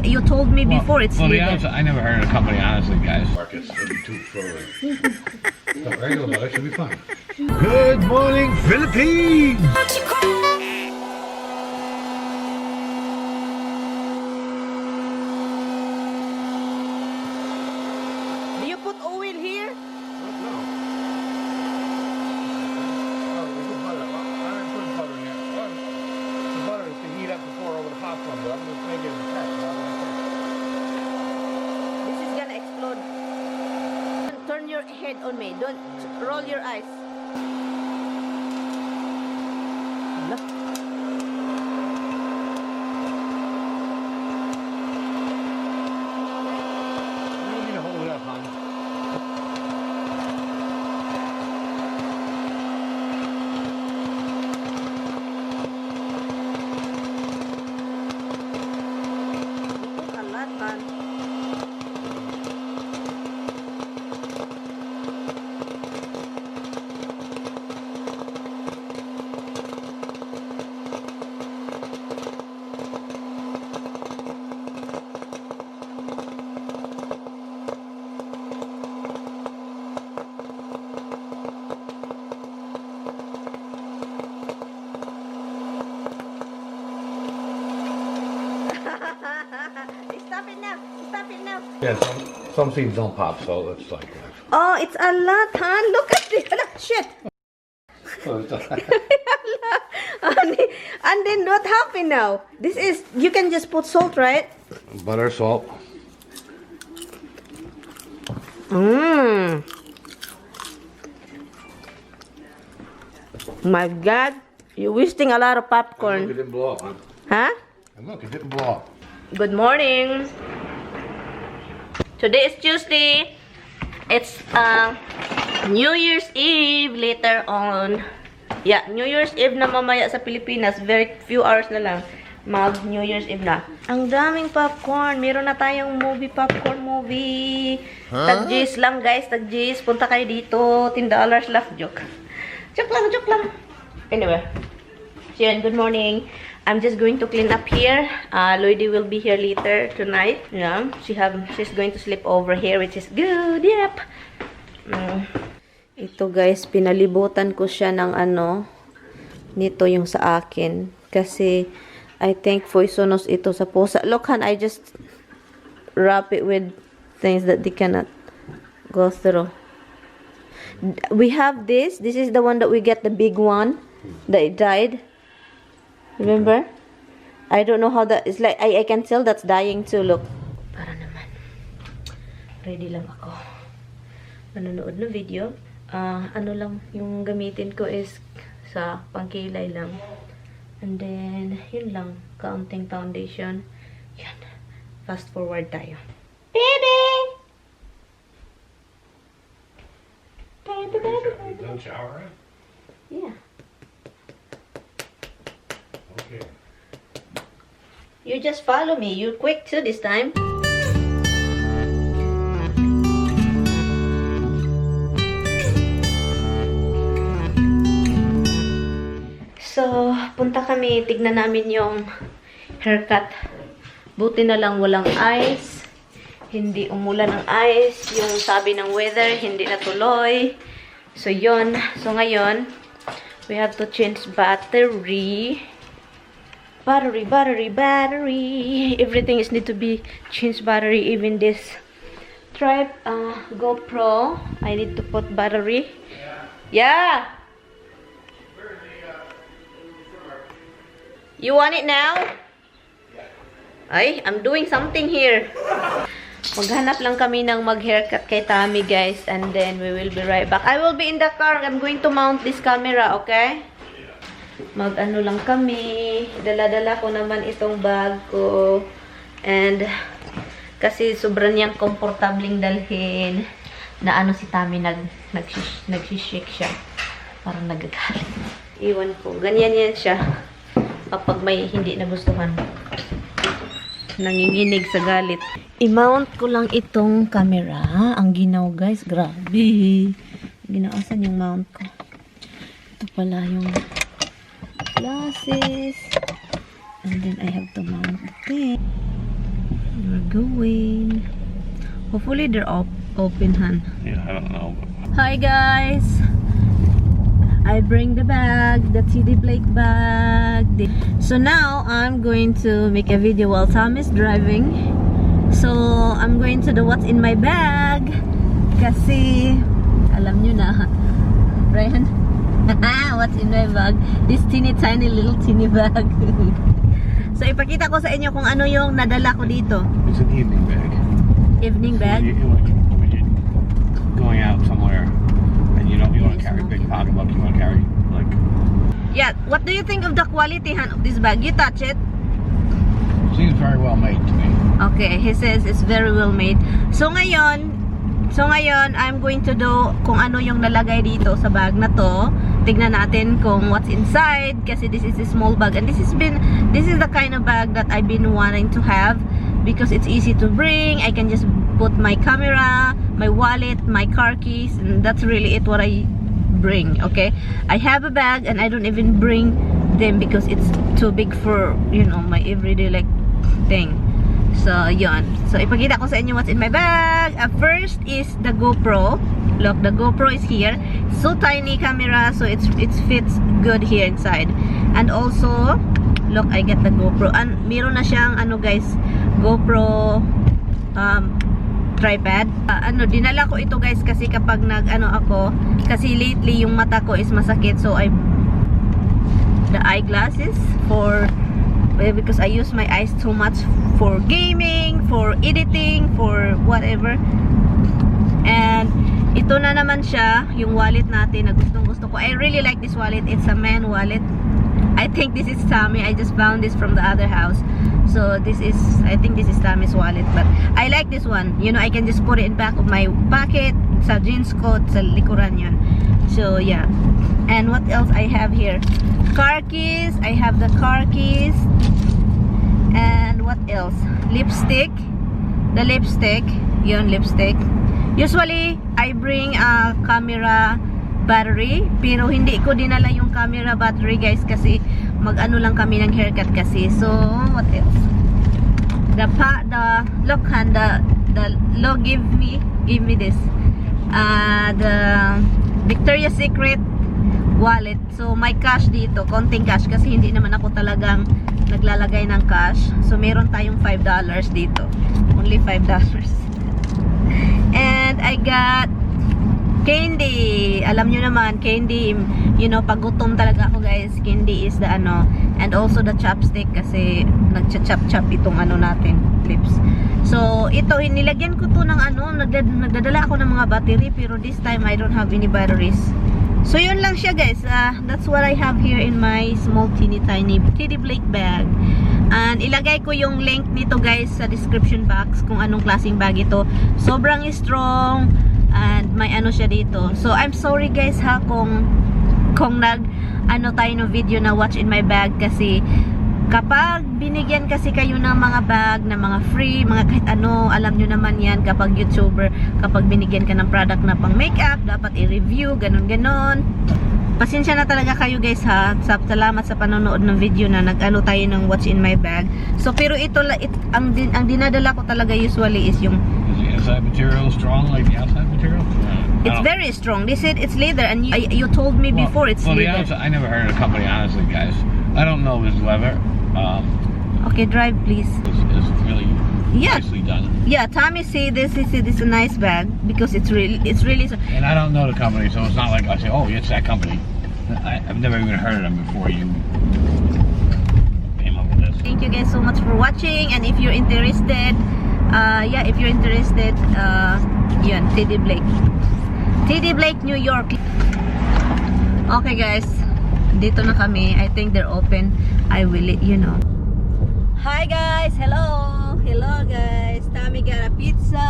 You told me before it's Well, the leather. honest, I never heard of a company, honestly, guys. Marcus, it'll be too furry. But regular butter should be fine. Good morning, Philippines! Do you put oil here? No. Oh, we put butter. I didn't put butter in here. The butter is to heat up before over the popcorn, but I'm just making it a test. This is gonna explode. Turn your head on me. Don't roll your eyes. Hala. You don't need to hold it up, hon. You put a lot, man. Stop it now. Stop it now. Yeah, some seeds don't pop, so it's like that. Oh, it's a lot, huh? Look at this. Hala, shit. And then what happened now? This is, you can just put salt, right? Butter, salt. My God, you're wasting a lot of Look, it popcorn. didn't blow up, huh? Huh? And look, it didn't blow up. Good morning. Today is Tuesday. It's New Year's Eve later on. Yeah, New Year's Eve na mamaya sa Pilipinas. Very few hours na lang. Mag New Year's Eve na. Ang daming popcorn. Meron na tayong movie, popcorn movie. Huh? Tag lang, guys, tag G's. Punta kayo dito. $10 lang. Joke. Joke lang, joke lang. Anyway. So yun, good morning. I'm just going to clean up here. Lloydie will be here later tonight. Yeah, she's going to sleep over here, which is good. Yep. Ito guys, pinalibutan ko siya ng ano, nito yung sa akin. Kasi, I think poisonous ito sa pusa. Look, han, I just wrap it with things that they cannot go through. We have this. This is the one that we get, the big one that it died. Remember? I don't know how that is, like I can tell that's dying too. Look. Para naman. Ready lang ako. Nanonood ng video. Ano lang yung gamitin ko is sa pangkilay lang. And then, yun lang. Kaunting foundation. Yan. Fast forward tayo. Baby! Baby, baby, baby. You done showering? Yeah. Okay. You just follow me. You're quick too this time. So, punta kami. Tignan namin yung haircut. Buti na lang walang ice. Hindi umulan ng ice. Yung sabi ng weather, hindi natuloy. So, yun. So, ngayon, we have to change battery. Battery, battery, battery. Everything is need to be changed battery. Even this trip, GoPro, I need to put battery. Yeah. You want it now? Ay, I'm doing something here. Maghanap lang kami ng mag-haircut kay Tommy, guys. And then, we will be right back. I will be in the car. I'm going to mount this camera, okay? Mag-ano lang kami. Dala-dala ko naman itong bag ko. And, kasi sobrang niyang komportabling dalhin. Na ano si Tommy, nag-shake siya. Parang nagagalit. Iwan ko. Ganyan yan siya. Kapag may hindi nagustuhan. Nanginginig sa galit. I-mount ko lang itong camera. Ang ginaw, guys. Grabe. Ginaasan yung mount ko. Ito pala yung glasses. And then I have to mount the thing. We're going. Hopefully they're open, hun. Yeah, I don't know. But Hi guys! I bring the bag, the TD Blake bag. So now I'm going to make a video while Tom is driving. So I'm going to do what's in my bag. Kasi alam nyo na, Ryan, what's in my bag? This teeny tiny little teeny bag. So ipakita ko sa inyo kung ano yung nadala ko dito. It's an evening bag. Evening bag. When you're going out somewhere and you don't you want to carry a big pocketbook, you want to carry like Yeah, what do you think of the quality, hun, of this bag? You touch it. Seems very well made to me. Okay, he says it's very well made. So ngayon, I'm going to do kung ano yung nalagay dito sa bag na to. Tignan natin kung what's inside kasi this is a small bag and this is the kind of bag that I've been wanting to have because it's easy to bring. I can just put my camera, my wallet, my car keys, and that's really it what I bring, okay? I have a bag and I don't even bring them because it's too big for my everyday like thing. So, yon. So, ipakita ko sa inyo what's in my bag. First is the GoPro. Look, the GoPro is here. So tiny camera, so it fits good here inside. And also, look, I get the GoPro. And meron na siyang, ano guys, GoPro tripod. Ano, dinala ko ito guys kasi kapag nag, ano ako, kasi lately yung mata ko is masakit. So, I the eyeglasses for, well, because I use my eyes too much for gaming, for editing, for whatever. And ito na naman siya, yung wallet natin na gustong gusto ko. I really like this wallet. It's a man wallet. I think this is Tommy. I just found this from the other house. So this is, I think this is Tommy's wallet. But I like this one. I can just put it in back of my pocket, sa jeans coat, sa likuran yun. So yeah. And what else I have here? Car keys. I have the car keys. And what else? Lipstick. The lipstick. Yun, lipstick. Usually, I bring a camera battery. Pero hindi ko dinala yung camera battery, guys, kasi mag-ano lang kami ng haircut kasi. So, what else? The pa, the, look, han, the, look, give me this. The Victoria's Secret wallet. So, may cash dito. Konting cash kasi hindi naman ako talagang naglalagay ng cash. So, meron tayong $5 dito. Only $5. And I got candy. Alam nyo naman, candy, pag gutom talaga ako guys, candy is the ano, and also the chapstick kasi nagcha-chap-chap itong ano natin, lips. So, ito, nilagyan ko to ng ano, nagdadala ako ng mga battery, pero this time I don't have any batteries. So, yun lang siya guys. That's what I have here in my small teeny tiny Teddy Blake bag. And ilagay ko yung link nito guys sa description box kung anong klaseng bag ito. Sobrang strong and may ano siya dito. So, I'm sorry guys ha kung nag ano tayo ng video na what's in my bag kasi kapag binigyan kasi kayo ng mga bag na mga free, mga kahit ano, alam nyo naman yan kapag YouTuber, kapag binigyan ka ng product na pang makeup, dapat i-review, ganun ganon. Pasensya na talaga kayo guys ha. Salamat sa panonood ng video na nag-ano tayo ng what's in my bag. So pero ito ang dinadala ko talaga usually is yung Is the inside material strong like the outside material? I It's don't- very strong. They said it's leather and you told me before it's Well, the leather. outside, I never heard of a company, honestly, guys. I don't know if it's leather. Okay, drive please. It's really nicely done. Yeah, Tommy say this is this is a nice bag because it's really And I don't know the company, so it's not like I say, "Oh, it's that company." I've never even heard of them before you came up with this. Thank you guys so much for watching, and if you're interested, yeah, if you're interested, yun, Teddy Blake. Teddy Blake, New York. Okay guys, dito na kami. I think they're open. I will let you know. Hi guys, hello. Hello guys. Tommy got a pizza.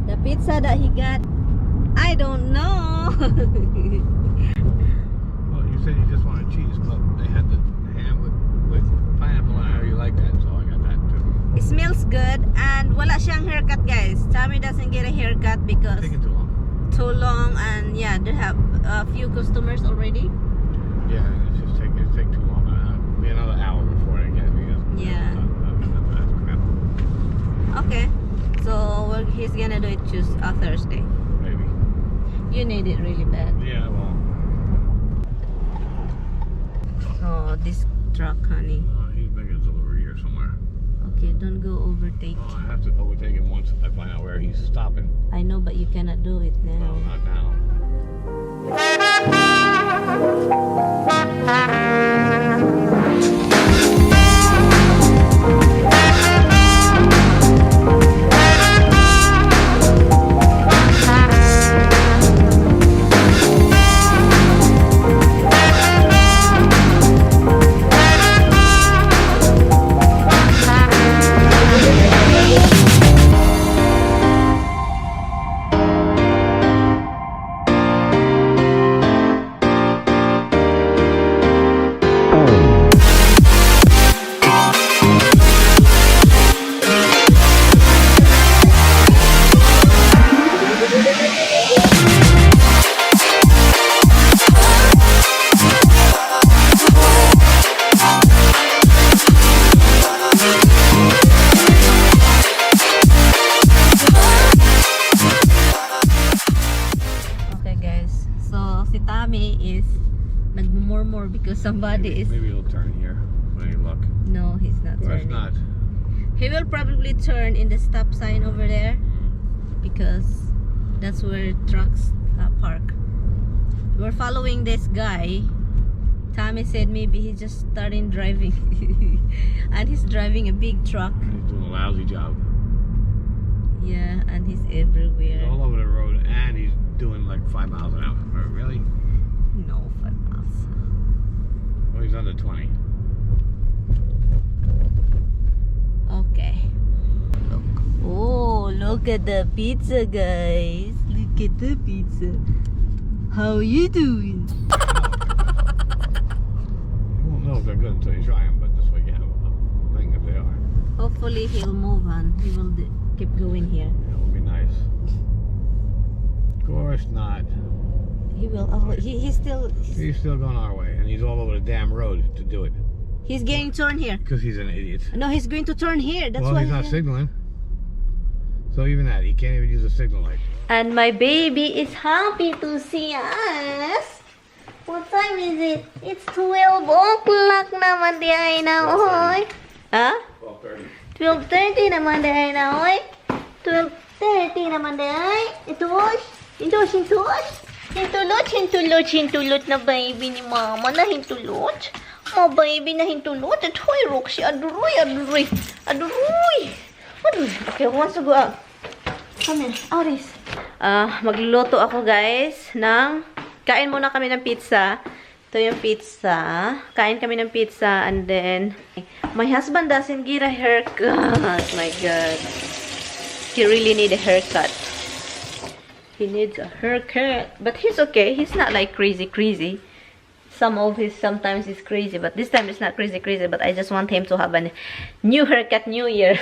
The pizza that he got, I don't know. Well, you said you just wanted cheese, but they had the ham with pineapple, and I know you like that, so I got that too. It smells good and wala siyang haircut guys. Tommy doesn't get a haircut because Taking too long. Too long and yeah, they have a few customers already. Yeah, it's take too long. Be another hour before I get it because that's crap. Okay. So he's gonna do it Tuesday, Thursday. Maybe. You need it really bad. Yeah, well. So this truck, honey. He's making a delivery here somewhere. Okay, don't go overtake. Oh, I have to overtake him once I find out where he's stopping. I know, but you cannot do it No, now. not now. Okay, guys. So si Tommy is nagmumurmur because somebody Maybe, is maybe he'll turn here. With any luck. No, he's not Or if turning. not. He will probably turn in the stop sign over there because that's where trucks park. We're following this guy. Tommy said maybe he just started driving and he's driving a big truck. He's doing a lousy job. Yeah, and he's He's everywhere. all over the road and he's doing like 5 miles an hour. Really? No, 5 miles. Well, he's under 20. Okay. Look. Oh, look at the pizza, guys. Look at the pizza. How you doing? You won't know if they're good until you try them, but this way you have a thing if they are. Hopefully he'll move on. He will keep going here. That would be nice. Of course not. He will. Oh, he's still. He's, He's still going our way, and he's all over the damn road to do it. he's getting turn here. Because he's an idiot. No, he's going to turn here. That's Well, why. he's not signaling. So even that, he can't even use a signal light. And my baby is happy to see us. What time is it? It's 12 o'clock naman di ay na, oy. Ha? 12:30. 12:30 naman di ay na, oy. 12:30 naman di ay. Ito, ito, hintulot. Hintulot, hintulot, hintulot na baby ni mama na hintulot. Ma baby na hintulot. At hoy, Roxy, aduroy, aduroy, aduroy. Aduroy. Okay, who wants to go out? Come here, Auris. Ah, magluluto ako, guys, ng kain muna kami ng pizza. Ito yung pizza. Kain kami ng pizza and then my husband doesn't get a haircut. My God. He really need a haircut. He needs a haircut. But he's okay. He's not like crazy crazy. Some of his sometimes he's crazy, but this time it's not crazy crazy, but I just want him to have a new haircut, new year.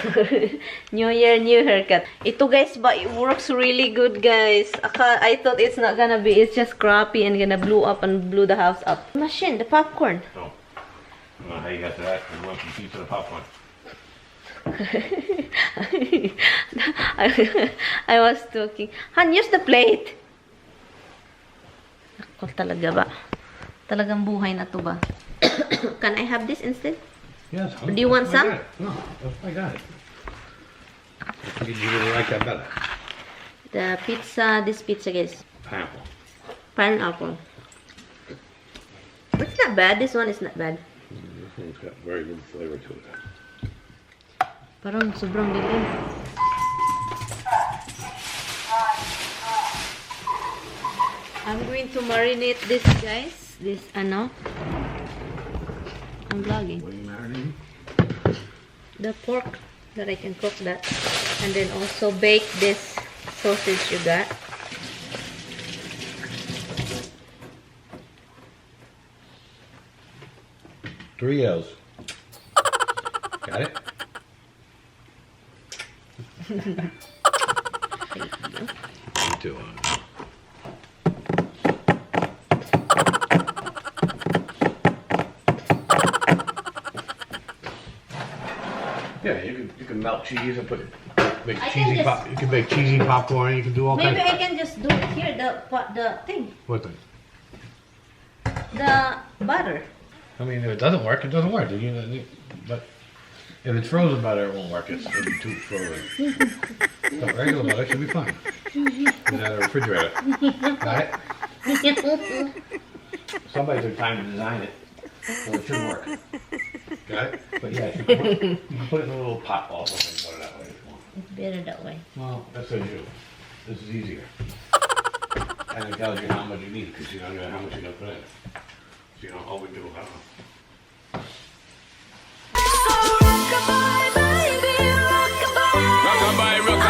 New year, new haircut. Ito, guys, but it works really good, guys. I thought it's not gonna be, it's just crappy and gonna blow up and blow the house up. Machine, the popcorn. Oh. I don't know how you got to that. We went from pizza to popcorn. I was talking. Han, use the plate. Ako talaga ba? Talagang buhay na to ba? Can I have this instead? Yes. Do you want That's why I some? got it. No, that's why I got it. I figured you would like that better. The pizza, this pizza, guys. Pineapple. Pineapple. It's not bad. This one is not bad. This one's got very little flavor to it. Parang sobrang dilim. I'm going to marinate this, guys. This, ano. I'm vlogging. What are you marinating? The pork that I can cook that. And then also bake this sausage you got. Three L's. Got it? Thank you. Me too. Yeah, you can melt cheese and put Make I can cheesy just- pop. You can make cheesy popcorn. You can do all Maybe kinds. I can just do it here, the thing, What thing? The butter. I mean, if it doesn't work, it doesn't work. But if it's frozen butter, it won't work. It'll be too frozen. But regular butter should be fine. It's out of the refrigerator. Got it? Somebody took time to design it, so it should work. Got it? But yeah, you can put it in a little pot also and put it that way if you want. It's better that way. Well, that's what you do. This is easier. And it tells you how much you need because you don't know how much you're gonna put in. So you don't overdo it. I don't know. So rockabye, baby, rockabye. Rockabye.